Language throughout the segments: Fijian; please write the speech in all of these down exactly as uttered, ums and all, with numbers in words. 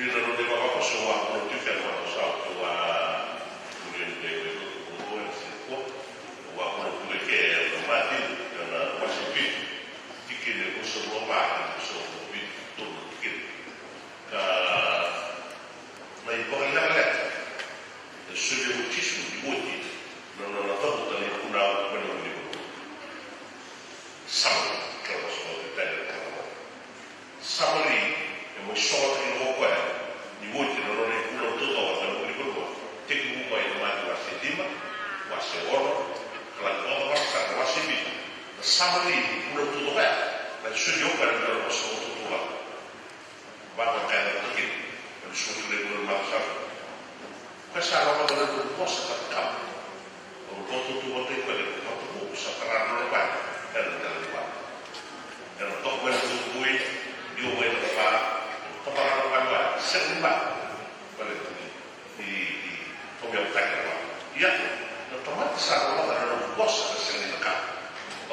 Ni na noda ivavakoso au a vunau tiko kina na macawa sa oti, au a vunau tiko eke ena Maciu, tikina e ruasagavulu ka va kei na ruasagavulu ka vitu, tolu na tikina. Ka na ivakalekaleka e solia ko Jisu ni oti na nona cavuta na ivunau mai na ulunivanua. Samaria, kena vosa vakaItali na kena vosa. Samaria e mai sogotaki ko koya ni oti na nona ivunau taucoko mai na ulunivanua. Tekivu mai na Maciu wase lima, wase ono, ka laki vakacavara sara na wase vitu. Na Samaria ni ivunau taucoko ya, na solia ko koya na nona vosa vakatautauvata. Vaka e kaya na Vola Tabu, ena Soqo tinikalima, na macawa sa oti. Koya sa rogoca na noqu vosa ka cakava, au na vakatautauvatataki koya ena matavuvale, sa tara na nona vale ena dela ni vale. Ena toka mai na cauravou, liwa mai na cava, ena tabaka na vale, sega ni vale. Baleta ni ni, ni kauyautaki na vale. Ia, na tamata sa rogoca na noqu vosa ka sega ni cakava,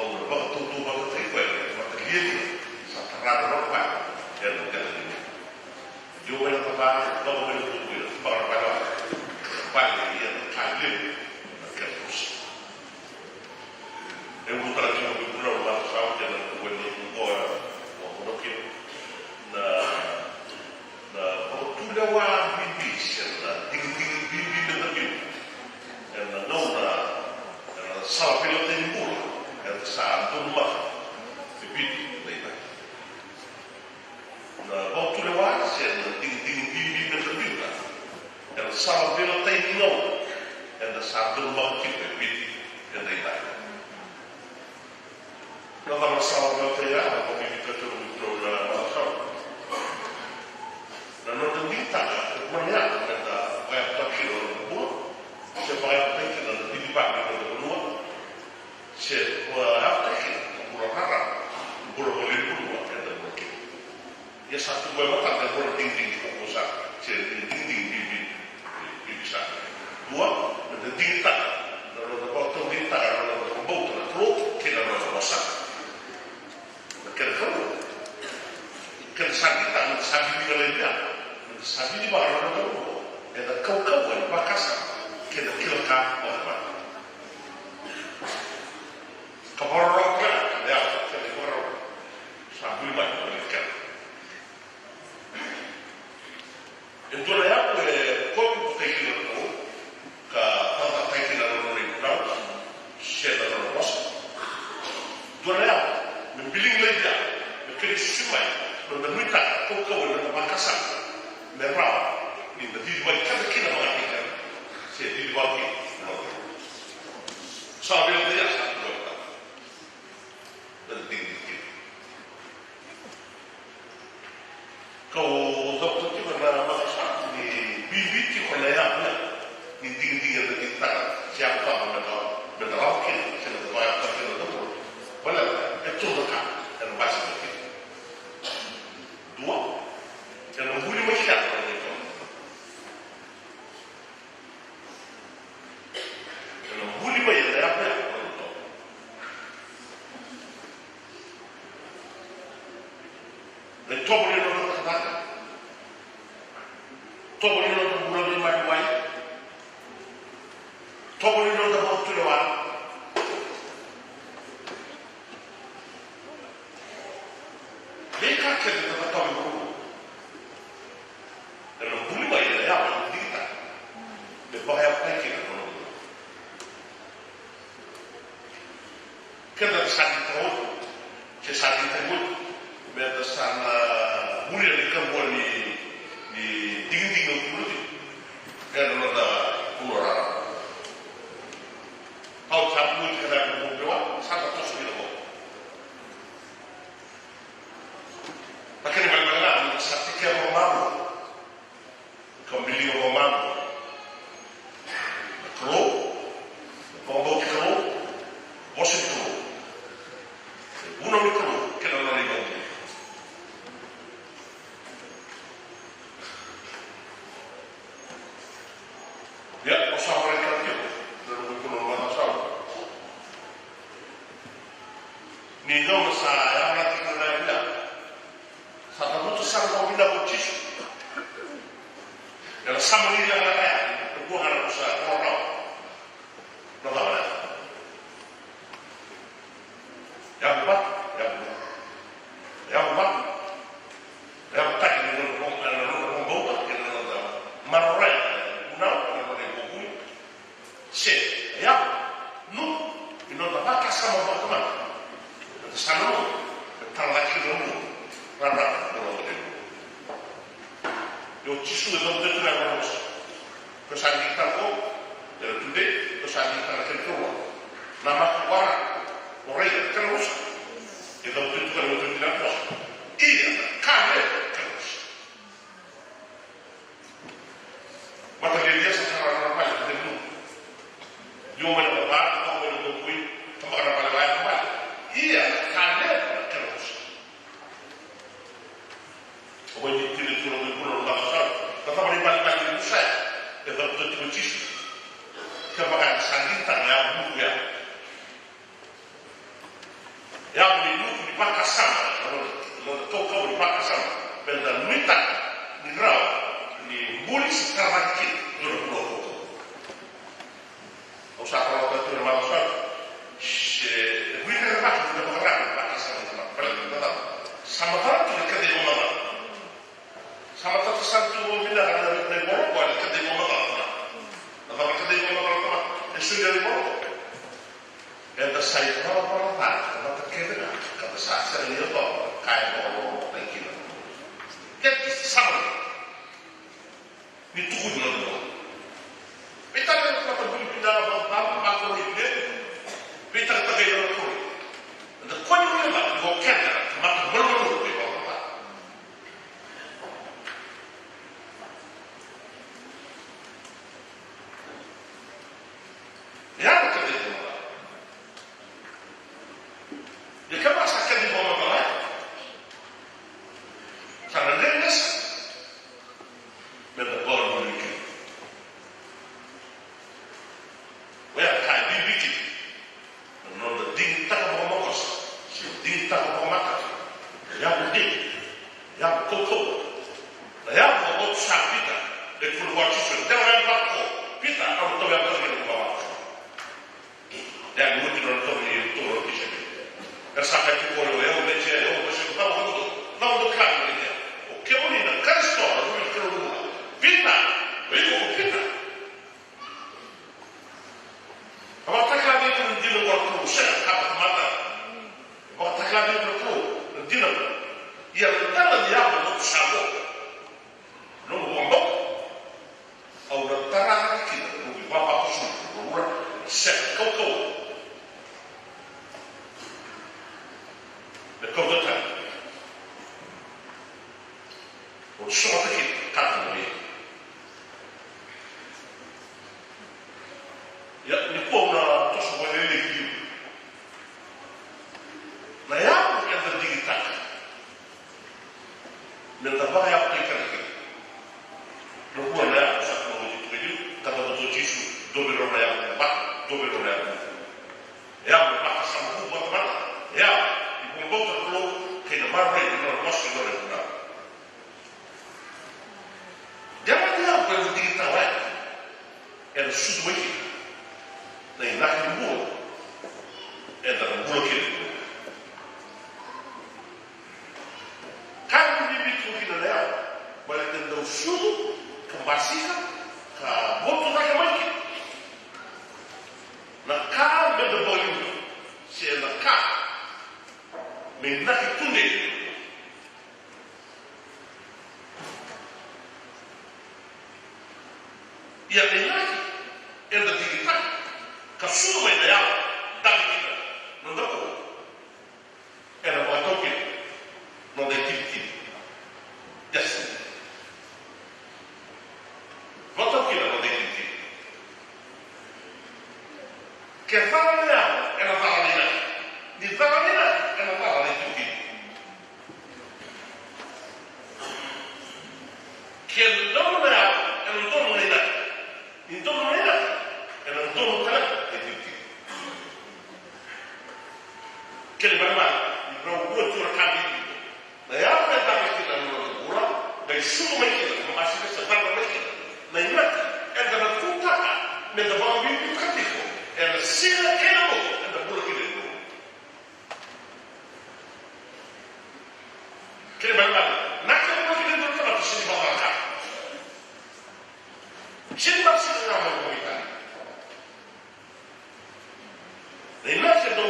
au na vakatautauvatataki koya ena tamata lialia, sa tara na nona vale ena dela ni vale. Liwa mai na cava, toka mai na cauravou, ena tabaka na vale, vale, ia na ka levu na kena vosa. E ulutaga tiko na vunau na macawa sa oti ena Vunau Taucoko, na, na vakatulewa bibi se na digidigi bibi meda biuta ena gauna, ena sala veilatai ni bula eda sa donumaka e Viti kei Naivaiki. Na vakatulewa se na digidigi bibi meda biuta ena sala veilatai ni gauna eda sa donumaka tiko e Viti kei Naivaiki. Na cava na sala veilatai ya, na vakabibitaka tiko na Vunau na macawa sa oti? Na noda digitaka na yavu meda vakayavutaka kina na noda bula, se vakayavutaka kina na cicivaki ni noda vanua, se vakayavutaka kina na bula raraba, na bula vakalewe ni vanua eda bula kina. Ia sa tu mai e matada e dua na digidigi kaukaua sara, se digidigi bibi, bibi sara. Dua, meda digitaka na noda vakataudeitaka na noda vakabauta na Kalou kei na noda vosa. Na kena karua, keda sa digitaka, meda sa digitaka laivi ya, meda sa digitaka na noda vanua ena kaukauwa ni vakasama kei na kila ka vakavuna. Ka vakarorogo kina, keda yaco keda vakarorogo. Sa buli mai na kena. E dua na yavu e koto vata kina na Kalou, ka vata kina na nona ivunau se na nona vosa. Dua na yavu me biligi laivi ya, me kena isusu mai na noda nuitaka kaukauwa na noda vakasama, me rawa ni da cicivaki keda kina vakatikina, se cicivaki na noda. Sa vei na ya sa tu vata. Na digidigi. Kau cavuta tiko na macawa sa oti ni bibi tiko na yavu ya ni digidigi eda digitaka, se yavu cava meda, meda lako kina, se meda vakayavutaka kina na noda bula. Baleta e tolu na ka ena basika kina. Dua, ena buli mai kina na noda itovo. Tovo ni noda bula ni mani wai. Tovo ni noda vakatulewa. Veika kece na cakava e vuravura. Ena buli mai ena yavu ni digitaki. Me vakayavu kai kina na noda bula. Keda sa digitaka oti, se sa digitaka oti, meda sa na muria na ikarua ni, ni digidigi o Timoti, ena noda vanua raraba. Au sa muria keda na vanua, sa na toso kina qo. Na kena ibalebale ga, sa tekeva vakamalua. Ka biliga vakamalua na Kalou, na vakabauti Kalou, vosa ni Kalou, na vunau ni Kalou kei na nona ivakavuvuli. Ia, au sa vakaraitaka tiko na noqu vunau na macawa sa oti. Ni gauna sa yaco tiko na yavu ya. Sa cavuta sara vakavinaka o Jisu. Ena Samuela na kaya, na vua ga na vosa rawa. Na cava na yavu? Yavu vata, yavu vata. Yavu vata. Yavu vata ni noda vaka-, na noda vakabauta, kei na noda maroroya, na vunau, na noda ivakavuvuli. Se, e yavu, nu, ni noda vakasama vakatamata. Eda sa nanuma, me tara cake na bula, raraba, bula vakatekivu. Io, Jisu e cavuta tu ga na vosa. Ko sa digitaka qo, ena tudei, ko sa digitaka na kena karua. Na maka wara, o rai na kena vosa. E cavuta tu ga na vosa. Ia, na ka levu na kena vosa. Mata lialia sa tara na vale, na vale. Liu mai na vale, liu mai na vale, tabaka na vale, vale, vale. Ia, ka levu na kena vosa. O koya ni tini tu na vale, vale, vale, vale. Na cava na ibalebale ni vosa ya? E cavuta tiko o Jisu. Kevaka eda sa digitaka na yavu vuku ya. Yavu ni lutu ni vakasama, na noda, na noda kaukauwa ni vakasama, meda nuitaka ni rawa ni buli se tara cake kina e dua na vanua kaukauwa. Au sa taroga tu ena macawa sa oti, se e vuli na ka ni da vakararavi ena vakasama ni tamata, baleta na cava? Sa macala tu na keda ivakamacala. Sa matata sara tu vakavinaka na, na ivalavala qo, na keda ivakamacala tamata. Na cava na keda ivakamacala tamata? E solia na ivalavala qo. Eda sa ivalavala ca na tamata kece ga, ka da sa sega ni yacova na ka e vakalolomataki kina. That is the summary. Ni tukuni na noda. Veitaka na tamata buli vinaka, vakababa, vakaroi levu. Veitaka na tamata buli. Eda kua ni vuli vata, o keda na tamata malumalumu, vei vakamatata. Ia na keda ivakamacala. Ia kevaka sa keda ivakamacala, sa na dredre sara meda vakaloloma kina. Oya ka e bibi kina. Na noda digitaka vakamakosa se digitaka vakamatata na yavu dina, na yavu kaukauwa, na yavu a vakatusa Pita. E tukuna vua o Jisu, e dela ga ni vaka o Pita, au na tauyavu tale mai na noqu vakatusa. Ia ni oti na nona tauri iratou na tisaipeli. Era sa kaya tiko, o yau o Mesia, o yau o Mesia, cava o dou, cava o dou kila na Mesia? O kemuni na Karisito, na Luve ni Kalou. Pita, o iko ko Pita. A vakatakila vei iko na dina qo na Kalou, sega, ka vakatamata. A vakatakila vei iko na Kalou na dina qo. Ia na dela ni yavu o sa vo. Noqu vakabauta. Au na tara cake kina noqu ivavakoso, noqu ura, sega, kaukauwa. Me kauta tani Ena sucu mai kina na inaki ni bula, eda na bula kina. Ka bibi tu kina na yawa, baleta e dau sucu ka basika ka votu cake mai kina na ka me da vakaliuca, se na ka me inaki tudei. Ia na inaki eda digitaka ka sucu mai na yawa, dabe kina na noda bula, ena vakatau kina na noda itikitiki. Destiny. Vakatau kina na noda itikitiki. Ke cala na yawa, ena cala na inaki. Ni cala na inaki, ena cala na itikitiki. Ke donu na yawa, ena donu na inaki. Ni donu na inaki, ena donu tale na itikitiki. Kena ibalebale, ni rau vua tu na ka bibi. Na yawa e dabe kina na noda bula, qai sucu mai kina, ka basika se cala mai kina na inaki eda na tutaka me da vakabibitaka tiko ena siga kei na bogi eda bula kina e dua. Kena ibalebale, na ka e bula kina e dua na tamata sega ni vakacalaka. Sega ni basika ga mai vakaveitalia. Na inaki e dau